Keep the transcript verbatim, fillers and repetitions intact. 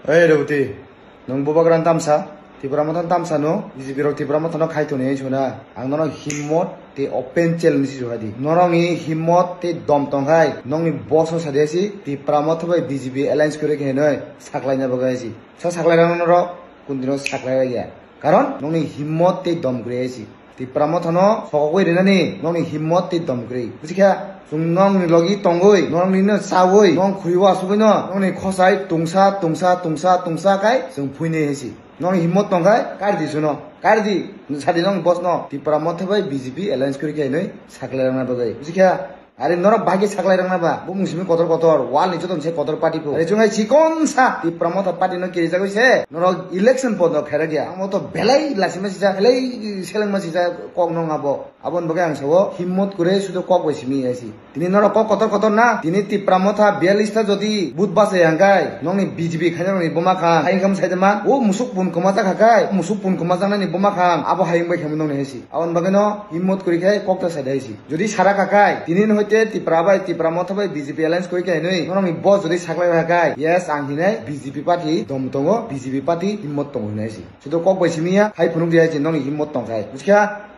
Hey Revati, nwng bubagra tamsa, Tipra Motha tamsa no, B J P rok Tipra Motha no khai toni sona. Ang nono himmot te open challenge si juhai di. Norok ni himmot te dom tong hai, nokni boss no sadi si, Tipra Motha bai B J P alliance kore khe noi, saklai na bagwi si. Sa saklai rang norok, kun dino saklai ya. Karon nokni himmot te dom kre si. Tipra Motha no sokogwi rinani nokni himmot tei dom kwrwi. Busikha, chwng nokni logi tongwi, nokni no chawi, nok khuriwo asugwi no, nokni khosai tungsa, tungsa, tungsa, tungsa kai chwng phuinai hai si. Nokni himmot tongkhai, kari di suno, kari di, sadi nokni boss no, Tipra Motha bai B J P alliance kwrwi khe hinwi saklai rwna bagwi. Busikha, Are norok bahai khe saklai rwngna ba? Bumung simi kotor kotor, wall ni joto ni se kotor party pho. Are chwng hai chikon sa Tipra Motha party no kirijagwi se norok election pod no khairok ya. Ang to belai lasima sijak, belai selengma sijak kok nong abo. Aboni bagwi ang sao himmot kwrwi sudu kok bai simi ya si. Tini norok kok kotor kotor na, tini Tipra Motha biyallis ta jodi but bachai hangkai, nokni B J P khaina nokni buma khan, hai wngkha sai de man, o musuk pun kwma jak hakai, musuk pun kwma jaknani buma khan, abo hai wngbai khamu nokni hai si. Aboni bagwi no himmot kwrwi khe kok ta sai de hai si. Jodi sara kakai, tini ni hoite Tipra bai, Tipra Motha bai B J P alliance koi khe hinwi, norokni boss jodi saklai kakai, yes, ang hinai B J P party dom tongo, B J P party himmot tongo hinai si. Sudu kok bai simi ya, hai phunuk di hai si, nokni himmot tongkhai. Buskha,